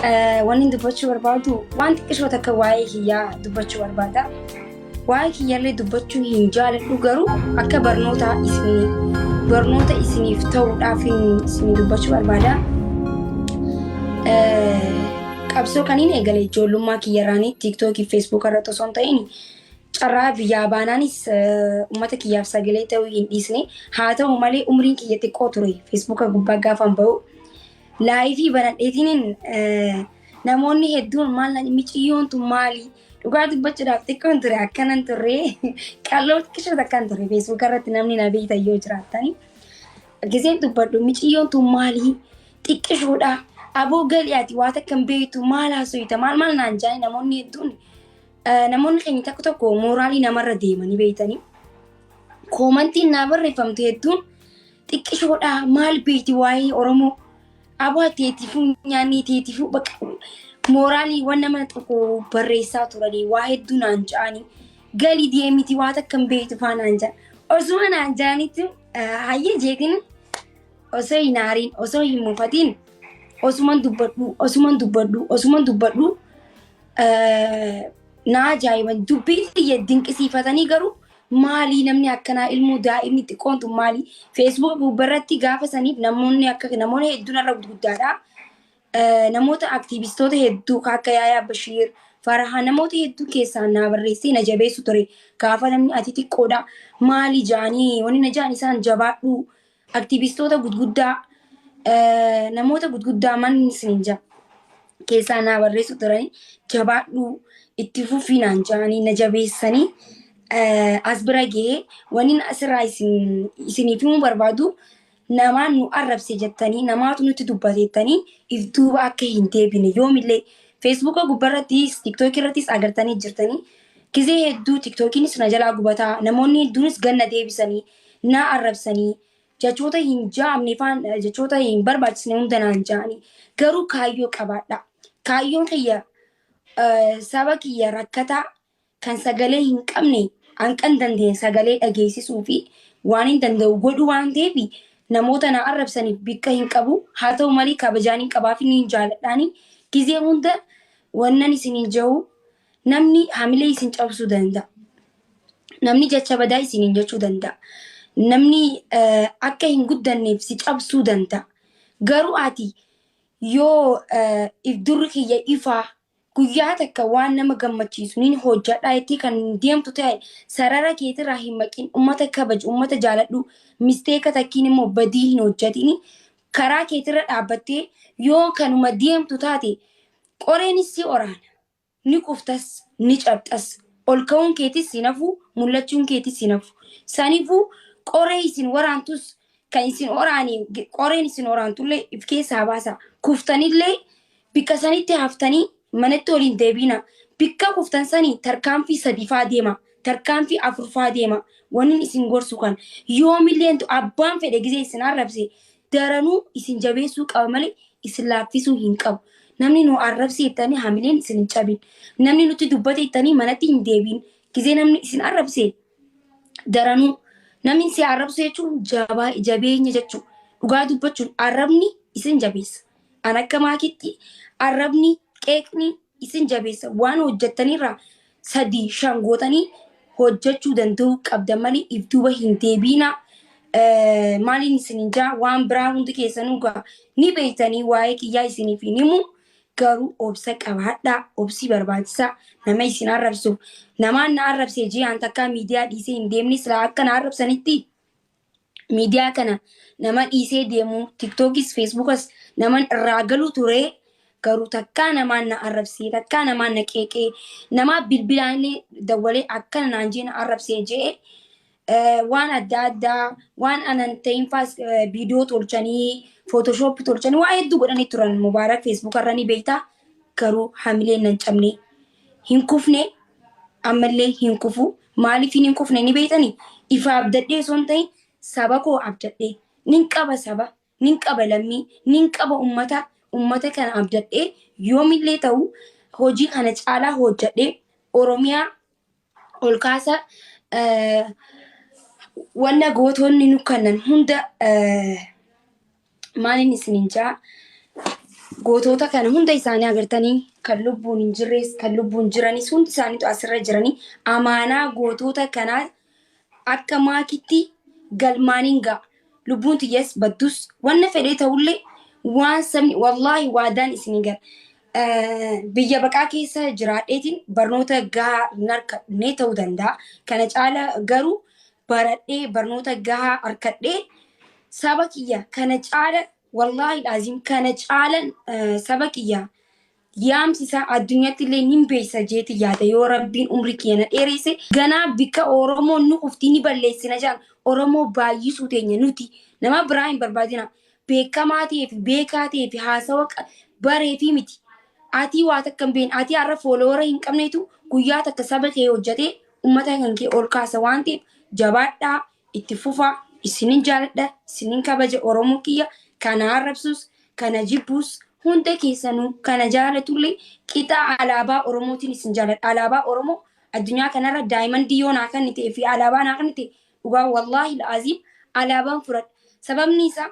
Wanni dubbachuu barbaadu waan xiqqishoo takka waa'ee kiyyaa dubbachuu barbaada. Waa'ee kiyyaallee dubbachuu hin jaaladhu, garuu akka barnoota isinii barnoota isiniif ta'uudhaaf isin dubbachuu barbaada. Qabsoo kaniin eegale ijoollummaa kiyyarraanii TikTokii fi Facebook irratti osoo hin ta'in, carraa biyyaa baanaanis uummata kiyyaaf sagalee ta'uu hin dhiisne. Haa ta'u malee, umriin kiyya xiqqoo ture Facebooka gubbaa gaafan ba'u. Live banadheetiin namoonni hedduun maal miciyyoon tun maali? Dhugaa dubbachuudhaaf xiqqoon ture, akkanan turre, qalloo xiqqishoo takkaan ture. Facebook irratti namni na beektan yoo jiraattani. Giseen dubbadhu, miciyyoon tun maali? Xiqqishoodha. Aboo gali, ati waa takka hin beektu, maal haasofta, maal maal naan jaani. Namoonni hedduun, namoonni keenya tokko tokko mooraalii namarra deemanii beektanii. Commentiin naa barreeffamte hedduun, xiqqishoodha, maal beekti waa'ee Oromoo, aboo teetifuu nyaanni teetifuu, bakka mooraaliiwwan nama tokko barreessaa turanii, waa hedduu naan ja'anii, galii deemiti, waa takka hin beektu faa naan ja'an. Osuma naan ja'anitti hayyee jeetiin, osoo hin aariin, osoo hin mufatiin, osuman dubbadhu, osuman dubbadhu, osuman dubbadhu, na ajaa'iban, dubbii xiyya dinqisiifatanii. Garuu maalii namni akkanaa, ilmoo daa'imni xiqqoon tun maalii? Facebook gubbarratti gaafa saniif namoonni akka namoonni hedduun irra guddaadha. Namoota aktiivistoota hedduu akka Yaayaa Bashiir Farahaa, namoota hedduu keessaa naa barreessee na jabeessu ture. Gaafa namni ati xiqqoodha maali jaanii wanni na jaan, isaan jabaadhu, aktiivistoota gudguddaa, namoota gudguddaa manni isin jaa keessaa naa barreessu turanii, jabaadhu, itti fufii naan jaanii na jabeessanii as bira gahee. Wanni asirraa isiniif himuu barbaadu, namaan nu arrabse jettanii, namaatu nutti dubbateettanii if duuba akka hin deebine yoomillee. Facebooka gubbarrattis TikTokii irrattis agartanii jirtanii, gizee hedduu TikTokiinis na jalaa gubataa, namoonni hedduunis ganna deebisanii na arrabsanii, jechoota hin jaamne faan, jechoota hin barbaachisne hunda naan jaanii. Garuu kaayyoo qabaadha. Kaayyoon kiyya saba kiyya rakkataa kan sagalee hin qabne hanqan dandeenye sagalee dhageessisuu fi waan hin danda'u godhu waan ta'eef, namoota na arrabsaniif bikka hin qabu. Haa ta'u malee, kabajaan hin qabaaf, ni jaaladhaani. Gizee hunda wannan isiniin jiru, namni hamilee isin cabsuu danda'a. Namni jecha badaa isiniin jechuu danda'a. Namni akka hin guddanneef si cabsuu danda'a. Garuu ati yoo if durri kiyya ifaa, guyyaa takka waan nama gammachiisu nin hojjadhaa jettee kan deemtu ta'e, sarara keetirraa hin maqin. Ummata kabaji, ummata jaaladhu. Mistake takkiin immoo badii hin hojjetini. Karaa keetirra dhaabbattee yoo kanuma deemtu taate, qoreenis si oraana, ni kuftas, ni cabxas, ol ka'uun keetis hin hafu, mul'achuun keetis hin hafu. Saniifuu qoree isin waraantus, kan isin oraani, qoreen isin oraantullee if keessaa baasa. Kuftanillee bikka sanitti haftanii manatti ol hin deebiina. Bikka kuftan sanii tarkaanfii sadifaa deema, tarkaanfii afurfaa deema. Wanni isin gorsu kan yoomillee abbaan fedhe gizee isin arrabse daranuu isin jabeessuu qaba malee isin laaffisuu hin qabu. Namni nu arrabse jettanii hamileen isin hin cabin. Namni nutti dubbate jettanii manatti hin deebiin. Gizee namni isin arrabse daranuu, namni si arrabsu jechuun jabaa, jabeenya jechuudha. Dhugaa dubbachuun arrabni isin jabeessa. An akka maakitti arrabni, qeeqni isin jabeessa. Waan hojjettanirraa sadii shan gootanii hojjechuu danda'uu qabdan malee if duuba hin deebiina. Maaliin isin jaa, waan biraa hundi keessanuu gaa ni beektanii, waa'ee kiyyaa isiniif hin himu. Garuu obsa qabaadhaa, obsi barbaachisaa. Nama isin arrabsuuf, namaan na arrabsee ji'aan takkaa miidiyaa dhiisee hin deemne. Silaa akka na arrabsanitti miidiyaa kana nama dhiisee deemu, TikTokis Facebookas naman irraa galu ture. Garuu takkaa namaan na arrabsee, takkaa namaan na qeeqee, namaa bilbilaan illee dawwalee akkana naan jee na arrabsee jee, waan adda addaa waan anan ta'in faas viidiyoo tolchanii, Photoshop tolchanii, waa hedduu godhanii turan. Mubaarak Facebook irra ni beektaa. Garuu hamileen nan cabne, hin kufne, ammallee hin kufu. Maaliif hin kufne ni beektanii? Ifa abdadhee osoo hin ta'in saba koo abdadhee. Nin qaba saba, nin qaba lammii, nin qaba ummata. Ummata kana abdadhee yoomillee ta'u hojii kana caalaa hojjedhee Oromiyaa ol kaasa. Wanna gootonni nu kennan hunda, maaliin isinin jaa, Gootota kana hunda isaanii agartanii, kan lubbuun hin jirres kan lubbuun jiranis hundi isaaniitu asirra jiranii, amaanaa gootota kanaa akka maakitti galmaaniin ga'a. Lubbuun tiyyas baddus, wanna fedhee ta'ullee, waan sabni, wallaahi waadaan isinii gala. Biyya baqaa keessa jiraadheetiin barnoota gahaa hin argadhne ta'uu danda'a. Kana caala garuu baradhee barnoota gahaa argadhee saba kiyya kana caala, wallaahi laazim, kana caalan saba kiyya yaamsisa, addunyaatti illee nin beeksisa jeeti yaada. Yoo Rabbiin umrii kiyya na dheeresse, ganaa bikka Oromoon nu kufti ni balleessina jedhan. Oromoo baay'isuu teenya, nuti nama biraa hin barbaadina. Beekamaa ta'ee fi beekaa ta'ee fi haasawa baree fi miti. Atii waa takka hin beekne, atii har'a follower hin qabneetu guyyaa takka saba kee hojjetee ummata kan kee ol kaasa waan ta'eef, jabaadhaa, itti fufaa. Isinin jaaladha, isinin kabaja. Oromoo kiyya, kana arrabsus, kana jibbus, hunda keessanuu kana jaalatullee qixa alaabaa Oromootiin isin jaaladha. Alaabaa Oromoo addunyaa kanarra diamond yoo naa kennite fi alaabaa naa kennite, dhugaa wallaahi la'aziim alaabaan fudhadha. Sababni isaa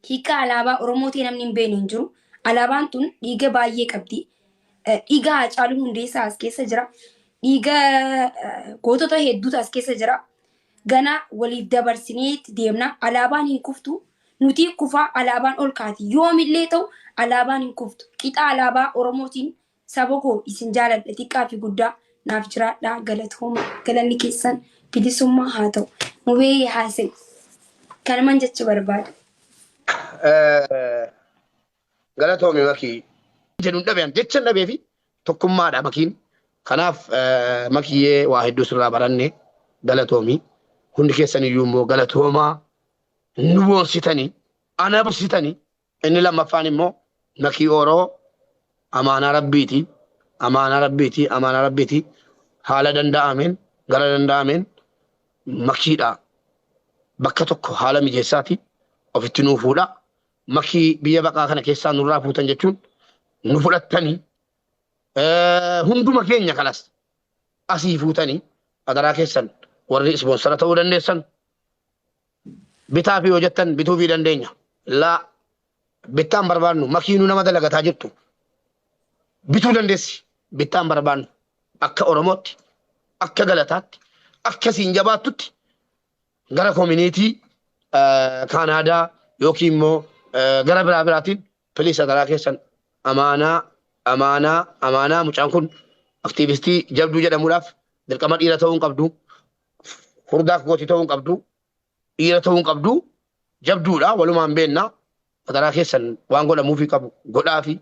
hiika alaabaa Oromoo ta'e namni hin beekne hin jiru. Alaabaan tun dhiiga baay'ee qabdi. Dhiiga Haacaaluu Hundeessaa as keessa jira. Dhiiga gootota hedduutu as keessa jira. Gana waliif dabarsinee itti deemna. Alaabaan hin kuftu. Nuti kufaa, alaabaan ol kaati. Yoomillee ta'u alaabaan hin kuftu. Qixa alaabaa Oromootiin saba koo isin jaaladha, xiqqaa fi guddaa naaf jiraadhaa, galatooma, galanni keessan bilisummaa haa ta'u. Mubee, haasa'e. Kanuman jechuu barbaada. Galatoomi Makii. Jedhuun dhabean jecha dhabee fi tokkummaadha Makiin. Kanaaf Makiyyee, waa hedduu sirraa baranne, galatoomi. Hundi keessan iyyuu immoo galatoomaa, nu boonsitanii, ana boonsitanii. Inni lammaffaan immoo Makii Ooroo amaanaa Rabbiiti. Amaanaa Rabbiiti. Amaanaa Rabbiiti. Haala danda'ameen, gara danda'ameen Makiidha. Bakka tokko haala mijeessaati ofitti nuu fuudha. Makii biyya baqaa kana keessaa nurraa fuutan jechuun nu fudhattanii, hunduma keenya kanas asii fuutanii, adaraa keessan warri sponsor ta'uu dandeessan bitaa fi yoo jettan bituufii dandeenya. Laa, bittaan barbaannu, Makiinuu nama dalagataa jirtu bituu dandeessi. Bittaan barbaannu, akka Oromootti, akka galataatti, akka siin jabaattutti gara community Kaanaadaa yookiin immoo gara biraa biraatiin, please, adaraa keessan, amaanaa, amaanaa, amaanaa. Mucaan kun activist jabduu jedhamuudhaaf dirqama dhiira ta'uu hin qabdu. Furdaa kootii ta'uu hin qabdu. Dhiira ta'uu hin qabdu. Jabduudha, walumaan beennaa. Adaraa keessan waan godhamuufii qabu godhaafi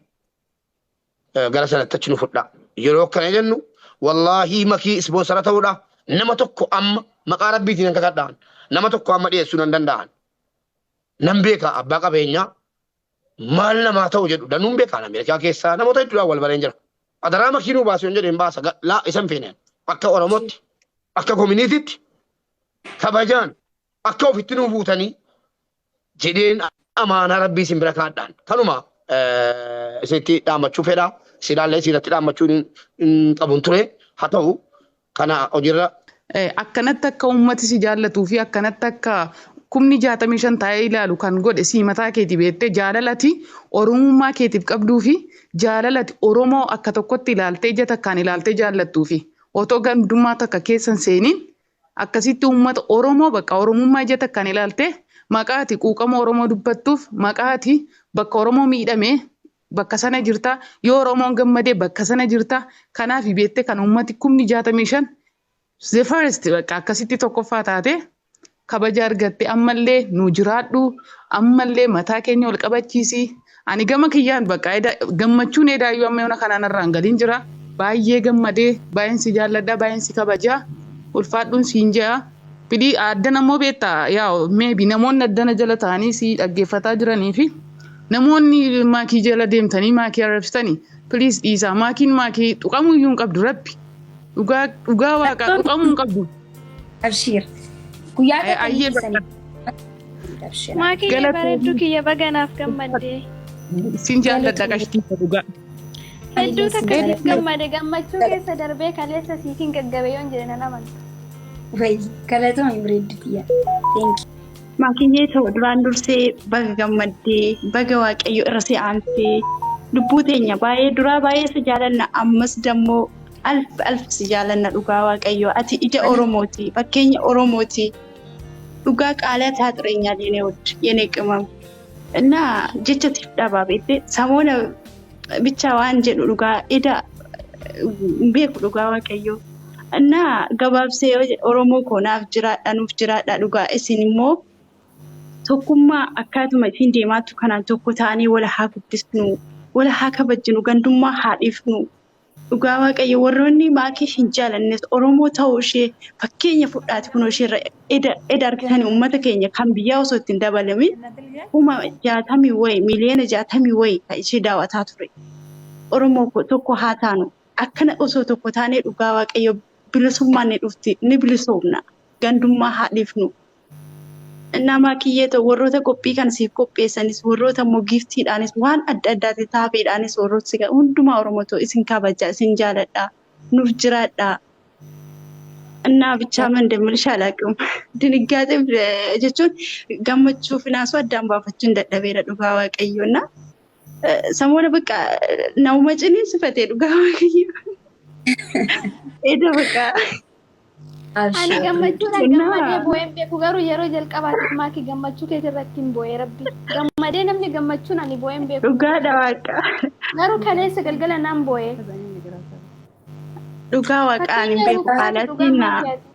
gara sanatti achi nu fudhaa. Yeroo akkana jennu, wallaahii Makii sponsor ta'uudha nama tokko amma maqaa Rabbiitiin hin kakadhaan, nama tokko amma dhiyeessuu nan danda'an. Nan beeka, abbaa qabeenyaa maal namaa ta'u jedhu danuun beekaan Ameerikaa keessaa namoota hedduudhaan wal bareen jira. Adaraa Makii nuu baasuu hin jedhe, hin baasa, laa, isa hin feene. Akka Oromootti, akka communitytti kabajaan akka ofitti nuu fuutanii jedheen amaanaa Rabbii isin bira kaadhaan. Kanuma isinitti dhaammachuu fedha. Silaallee isinatti dhaammachuu hin qabun ture. Haa ta'u, kana hojiirra Akkanatti akka uummati si jaallatuu fi akkanatti akka 65,000 taa'ee ilaalu kan godhe sii mataa keeti beektee, jaalalati Oromummaa keetiif qabduu fi jaalalati Oromoo akka tokkotti ilaaltee, ija takkaan ilaaltee jaallattuu fi otoo gandummaa takka keessa hin seeniin akkasitti uummata Oromoo bakka Oromummaa ija takkaan ilaaltee, maqaati quuqama Oromoo dubbattuuf, maqaati bakka Oromoo miidhame bakka sana jirta, yoo Oromoon gammadee bakka sana jirta. Kanaaf beektee kan uummati 65,000 the first bakka akkasitti tokkoffaa taate kabaja argatte. Ammallee nu jiraadhu, ammallee mataa keenya ol qabachiisi. Ani gama kiyyaan bakka gammachuun edaayyuu amma yoona kanaan irraan galiin jira. Baay'ee gammadee, baay'een si jaalladha, baay'een si kabajaa, ulfaadhuun siin je'a. Fidii addana immoo beektaa, yaa maybe namoonni addana jala ta'anii si dhaggeeffataa jiranii fi namoonni Maakii jala deemtanii Maakii arrabsitanii, please dhiisaa. Maakiin Maakii tuqamuu iyyuu hin qabdu. Rabbi dhugaa dhugaa Waaqaa tuqamuu hin qabdu. Abshiir. Guyyaa takka ni Ayyee dhiisanii. bakka. Abshiir. Maakii Galatoomii. bareedduu kiyya, baganaaf gammaddee. Sin jaalladha qashtii dhugaa. Hedduu takka siif Jaalladha. gammade, gammachuu keessa darbee kaleessa siitiin gaggabe yoon jedhe nan amantu. Wayyi, galatoomii bareedduu tiyya. Thank you. Maakiyyee ta'u duraan dursee baga gammaddee, baga Waaqayyo irra si aansee. Lubbuu teenya baay'ee duraa baay'ee si jaalanna, ammas dammoo alf alf si jaalanna. Dhugaa Waaqayyo, ati ija Oromooti, fakkeenya Oromooti. Dhugaa qaalaa taaxireenya የኔ ውድ የኔ ቅመም እና jecha siif dhabaa beekte samoona bicha waan jedhu dhugaa eda hin beeku dhugaa Waaqayyo. እና gabaabsee yoo jedhe, Oromoo koo, naaf jiraadha, nuuf jiraadha. Dhugaa isin immoo tokkummaa akkaatuma isin deemaattu kanaan tokko ta'anii wal haa guddisnu, wal haa kabajjinu, gandummaa haa dhiifnu. Dhugaa Waaqayyo, warroonni maakii hin jaalannes Oromoo ta'uu ishee fakkeenya fudhaati. Kunoo isheerra eda eda argitanii, uummata keenya kan biyyaa osoo ittiin dabalamin 60,000 wayi, miliyoona 60 wayi kan ishee daawwataa ture. Oromoo koo, tokko haa taanu. Akkana osoo tokko taanee, dhugaa Waaqayyo, bilisummaan ni dhufti, ni bilisoomna. Gandummaa haa dhiifnu. Nama kiyyee ta'u, warroota qophii kana siif qopheessanis, warroota immoo giftiidhaanis, waan adda addaati taabeedhaanis, warroota si hundumaa, Oromoo ta'u, isin kabaja, isin jaaladha, nuuf jiraadha. እና ብቻ ምን እንደምልሽ አላውቅም። ድንጋጤ jechuun gammachuu fi naasuu addaan baafachuun dadhabeera dhugaa Waaqayyo. እና samoona በቃ namuma ciniinsifatee dhugaa Waaqayyo. Eda በቃ Ani gammachuudhaan እና gammadee boo'een beeku, garuu yeroo jalqabaatiif maakii gammachuu keessa irratti hin boo'ee. Rabbi gammadee namni gammachuun ani boo'een beeku. Dhugaadha Waaqa. Garuu kaleessa galgala naan boo'ee. Dhugaa Waaqaan hin Fakkeenya beeku guddaa dhugaa qaalatiin na maakiyaati.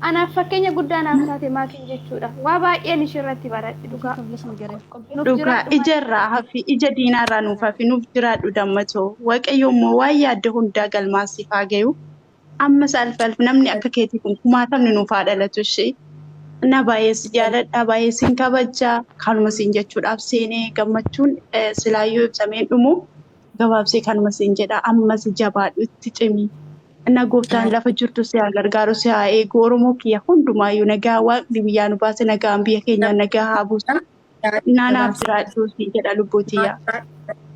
Anaaf fakkeenya guddaa naaf taate maakiin jechuudha. Waa baay'een ishee irratti baradhe dhugaa. Nuuf Dhugaa jiraadhu. Ija irraa hafi, ija diinaa irraa nuuf hafi, nuuf jiraadhu dammatoo. Waaqayyo immoo waan yaadde hundaa galmaasiif haa gayu. Ammas alf alf namni akka keetii kun kumaatamni nuuf haa dhalatu ishee. Na baay'ee si jaaladha, baay'ee sin kabajaa. Kanuma siin jechuudhaaf seenee. Gammachuun silaayyuu ibsameen dhumu, gabaabsee kanuma siin jedha. Ammas jabaadhu, itti cimi. Na gooftaan lafa jirtu si haa gargaaru, si haa eegu. Oromoo kiyya hundumaayyuu nagaa Waaqni biyyaa nu baase, nagaan biyya keenya nagaa haa buusu. Naanaaf jiraadhu siin jedha lubbuu tiyya.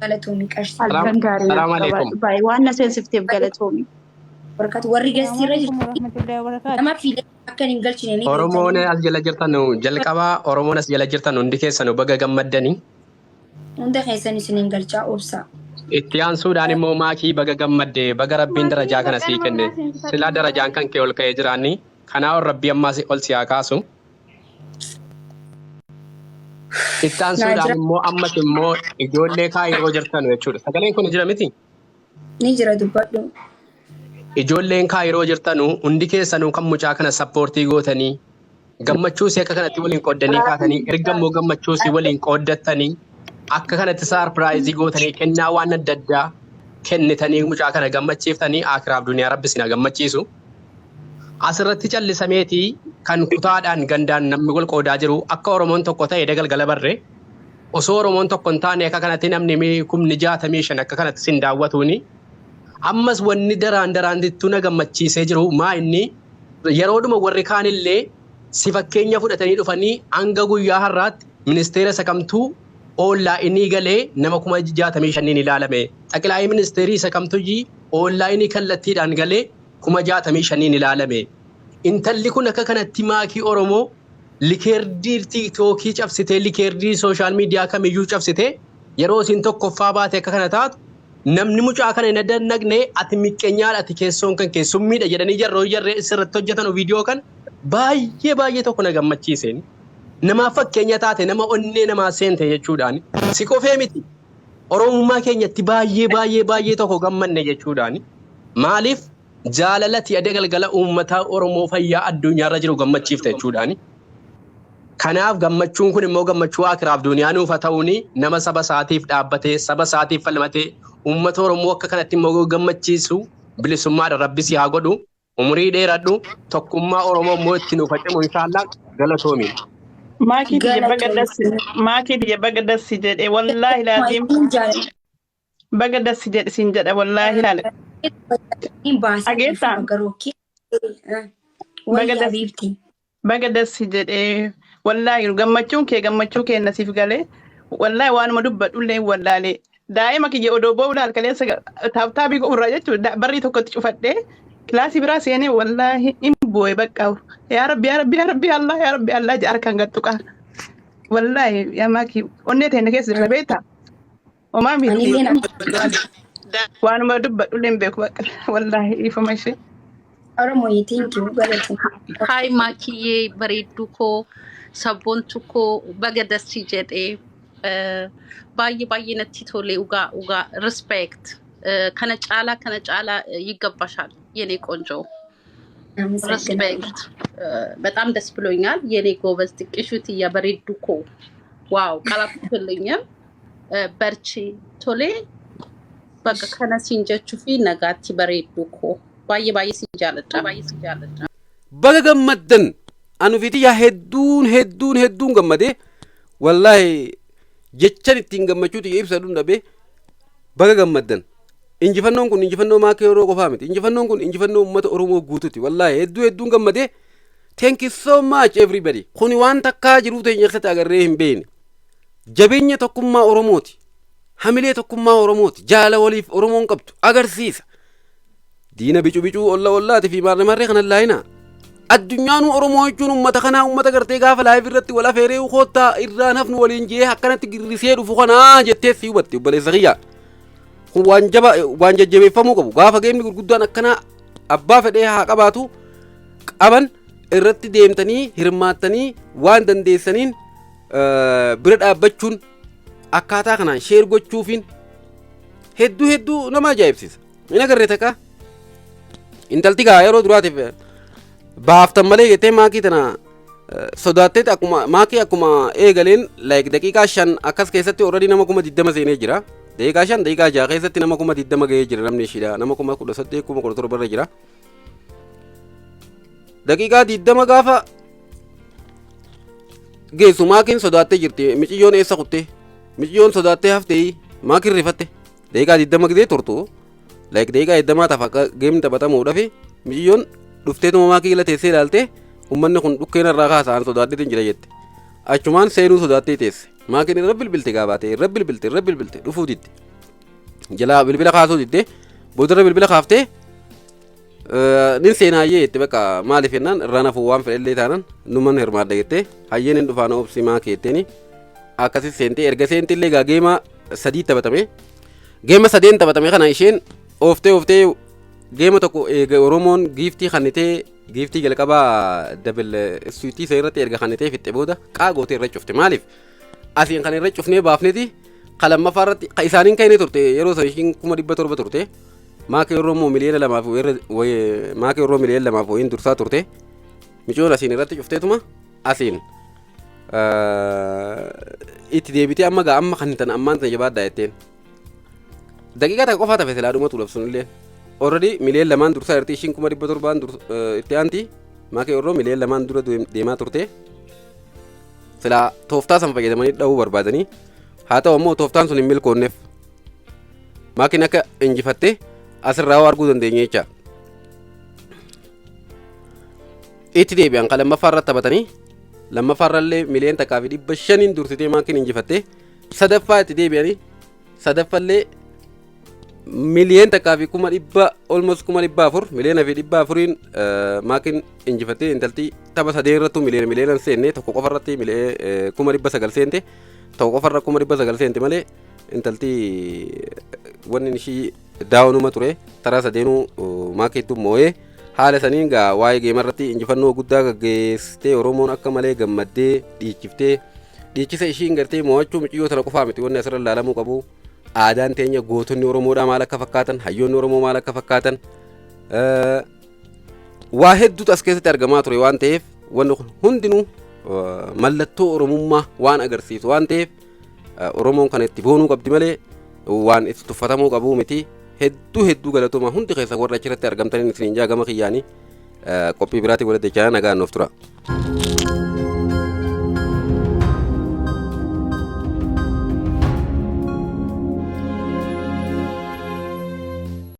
Galatoomi qarshii. Halkan gaarii Salaam naaf alaikum. qabaadhu. Baay'ee waan na seensifteef galatoomi. Barkatu warri gastiirra Assalamualaikum jirtu warahmatullahi wabarakatuh. nama fiilee akka hin galchine ni Oromoon beektanii. as jala jirtan, jalqabaa Oromoon as jala jirtan hundi keessanu baga gammaddanii. Hunda keessan isin hin galchaa, obsa. Itti aansuudhaan immoo maakii, baga gammadde, baga Rabbiin darajaa kana sii kenne. Silaa darajaan kan kee ol ka'ee jiraanni kanaa ol Rabbii ammaas ol si haa kaasu. Itti aansuudhaan immoo ammas immoo ijoollee kaayiroo jirtan jechuudha. Sagaleen kun jira miti? Ni jira, dubbadhu. Ijoolleen kaayiroo jirtanu hundi keessanuu kan mucaa kana support gootanii, gammachuu isii akka kanatti waliin qooddanii kaatanii, erga immoo gammachuu isii waliin qooddattanii, akka kanatti surprise gootanii, kennaa waan adda addaa kennitanii, mucaa kana gammachiiftanii, akiraaf duniyaa Rabbi isin haa gammachiisu. Asirratti callisameetii kan kutaadhaan gandaan namni wal qoodaa jiru, akka Oromoon tokko ta'e dagalgala barre, osoo Oromoon tokko hin taane akka kanatti namni 65,000 akka kanatti sin daawwatuuni. Ammas wanni daraan daraan dittuu na gammachiisee jiru maa inni yeroodhuma warri kaanillee si fakkeenya fudhatanii dhufanii, hanga guyyaa har'aatti ministeera isa kamtuu online galee nama 65,000n ilaalame? Xaqilaayii ministeerii isa kamtuu online kallattiidhaan galee 65,000n ilaalame? Intalli kun akka kanatti maakii Oromoo record TikTokii cabsitee, record social media kamiyyuu cabsitee, yeroo isin tokkoffaa baate akka kana taatu, namni mucaa kana hin dannaqne, ati miqqeenyaadha, ati keessoon kan keessummiidha jedhanii jarroo jarree sirratti hojjetan viidiyoo kan baay'ee baay'ee tokko na gammachiiseen. Namaaf fakkeenya taate, nama onnee namaa seente jechuudhaan, si qofee miti, Oromummaa keenyatti baay'ee baay'ee baay'ee tokko gammanne jechuudhaan. Maaliif jaalalati adda galgala uummata Oromoo fayyaa addunyaarra jiru gammachiifte jechuudhaan. Kanaaf gammachuun kun immoo gammachuu akiraaf duniyaa nuuf haa ta'uuni. Nama saba isaatiif dhaabbatee, saba isaatiif falmatee, uummata Oromoo akka kanatti immoo gammachiisu bilisummaadha Rabbi si haa godhu. Umurii dheeradhu, tokkummaa Oromoo immoo itti nuuf hacimu inshaallah. Galatoomi. Maakii tiyya baga dassi, maakii tiyya baga dassi jedhe, wallaahi laaziim baga dassi jedhe siin jedha, wallaahi laala. Dhageessaa? Baga dassi, baga dassi jedhee, wallaahi gammachuun kee gammachuu kenna siif galee, wallaahi waanuma dubbadhullee wallaalee. Daa'ima kiyya odoo boo'u laal kaleessa tap tap godhurraa jechuudha, barrii tokkotti cufadhee kilaasii biraa seenee, wallaahi in boo'e. Bakka yaa Rabbi, yaa Rabbi, yaa Rabbi, Allah, yaa Rabbi, Allah jedhe harkaan gattuqaa. Wallaahi yaa maakii onnee teenya keessa jirra beektaa? Homaa miti. Anillee na Waanuma dubbadhullee hin beeku bakka. Wallaahi dhiifama ishee. Oromoo, thank you, galatoom. Hi Maakiyyee, bareedduu koo, sabboontu koo, baga dassi jedhee. Baay'ee baay'ee natti tole, dhugaa dhugaa, respect. kana caalaa ይገባሻል የኔ ቆንጆ። አመሰግናለሁ። Respect። በጣም ደስ ብሎኛል የኔ ጎበዝ፣ xiqqishuuti bareedduu koo, wow፣ ቃላት የለኝም። በርቺ። Tole, bakka kana siin jechuu fi nagaatti, bareedduu koo, baay'ee baay'ee si jaaladha, baay'ee si jaaladha. Baga gammaddan. Anu fi xiyyaa hedduun hedduun hedduun gammadee, wallaahi jechan ittiin gammachuu xiyya ibsadhuun dhabee. Baga gammaddan. Injifannoon kun injifannoo maakee yeroo qofaa miti. Injifannoon kun injifannoo uummata Oromoo guutuuti. Wallaahi hedduu hedduun gammadee. Thank you so much, everybody. Kuni waan takkaa jiruu teenya keessatti agarree hin beekne. Jabeenya tokkummaa Oromooti, hamilee tokkummaa Oromooti, jaala waliif Oromoon qabdu agarsiisa. Diina bicuu bicuu olla ollaati fi maarree maarree kanan laayinaa. Addunyaanuu Oromoo jechuun uummata kanaa, uummata gartee gaafa live irratti wal afeeree koottaa irraan hafnu waliin jee akkanatti girrisee dhufu kanaa jettee si hubatte. Obboleessa kiyya, kun waan jaba, waan jajjabeeffamuu qabu. Gaafa geemni gurguddaan akkanaa abbaa fedhee haa qabaatu qaban irratti deemtanii hirmaattanii waan dandeessaniin bira dhaabbachuun, akkaataa kanaan share gochuufiin hedduu hedduu nama ajaa'ibsiisa. Min agarree takka intalti gaa yeroo duraatiif baaftan malee jettee maakii tana sodaatteet akkuma maakii akkuma eegaleen, like daqiiqaa 5 akkas keessatti already nama 20,000 seenee jira. Daqiiqaa 5, daqiiqaa 6 keessatti nama 20,000 gahee jira namni ishiidha. Nama 18,000, 17,000 irra jira. Daqiiqaa 20 gaafa geessu maakiin sodaattee jirti. Miciyyoon eessa kuttee? Miciyyoon sodaattee haftee, maakiin rifatte. Daqiiqaa 20 gidee turtu, like daqiiqaa 20 tafa akka geemni taphatamuudhaaf, miciyyoon dhufteetuma maakii jala teessee ilaalte. Uummanni kun dhukkeen irraa kaasa'an, sodaadheetiin jira jette. Achumaan seenuu sodaattee teesse. Maakiin irra bilbilte, gaabaate irra bilbilte, irra bilbilte, dhufuu didde. Jalaa bilbila kaasuu didde. Boodarra bilbila kaaftee nin seenaayyee jette. Bakka maaliif jennaan, irraa nafuu waan fedhellee taanan numan hirmaadha jettee, hayyeen hin dhufaana, obsi maakii jetteeni. Akkasi seentee, erga seentillee gaa geema sadii taphatame. Geema sadeen taphatame kana isheen ooftee ooftee, geema tokko eega Oromoon giiftii kannitee, giiftii jalqabaa double suitii isa irratti erga kannitee fixxe booda qaa gootee irra cufte. Maaliif asiin kan irra cufnee baafneti ka lammaffaa irratti ka isaaniin ka'inee turte. Yeroo san ishiin 700,000 turte. Maakii Oromoo 2,000,000 maakii Oromoo 2,000,000 wayiin dursaa turte. Micoon asiin irratti cufteetuma asiin itti deebitee, amma gaa amma kan tan ammaan tan jabaadhaa jetteen. Daqiiqaa takka qofaa tafe silaa dhumatu labsuun illee. Already 2,000,000 dursaa jirti, ishiin 700,000 itti aanti. Maakii Oromoo 2,000,000 dura deemaa turte. Silaa tooftaa san fayyadamanii dha'uu barbaadanii, haa ta'u ammoo tooftaan sun hin milkoonneef. Maakiin akka injifatte asirraa waa arguu dandeenya jecha. Itti deebi'an, kan lammaffaa irratti taphatanii, lammaffaa irrallee 1,500,000 dursitee maakiin injifatte. Sadaffaa itti deebi'anii, sadaffallee 1,100,000, almost 400,000, 1,400,000 maakiin injifattee. Intalti tapha sadeen irrattuu miliyoona miliyoonaan seenne. Tokko qofa irratti 900,000 seente, tokko qofa irra 900,000 seente malee intalti wanni ishii daawwanuma ture. Taraa sadeenuu maakiitu moo'ee. Haala saniin gaa waa'ee geema irratti injifannoo guddaa gaggeessitee, Oromoon akka malee gammaddee dhiichiftee. Dhiichisa ishiin gartee mo'achuu mucayyoo tana qofaa miti wanni asirra ilaalamuu qabu. Aadaan teenya, gootonni Oromoodhaa maal akka fakkaatan, hayyoonni Oromoo maal akka fakkaatan, waa hedduutu as keessatti argamaa ture waan ta'eef, wanni kun hundinuu mallattoo Oromummaa waan agarsiisu waan ta'eef, Oromoon kana itti boonuu qabdi malee waan itti tuffatamuu qabuu miti. Hedduu hedduu galatooma hundi keessa warra achirratti argamtaniin isiniin jaa. Gama kiyyaanii qophii biraatiin walitti jechaa nagaan nuuf tura.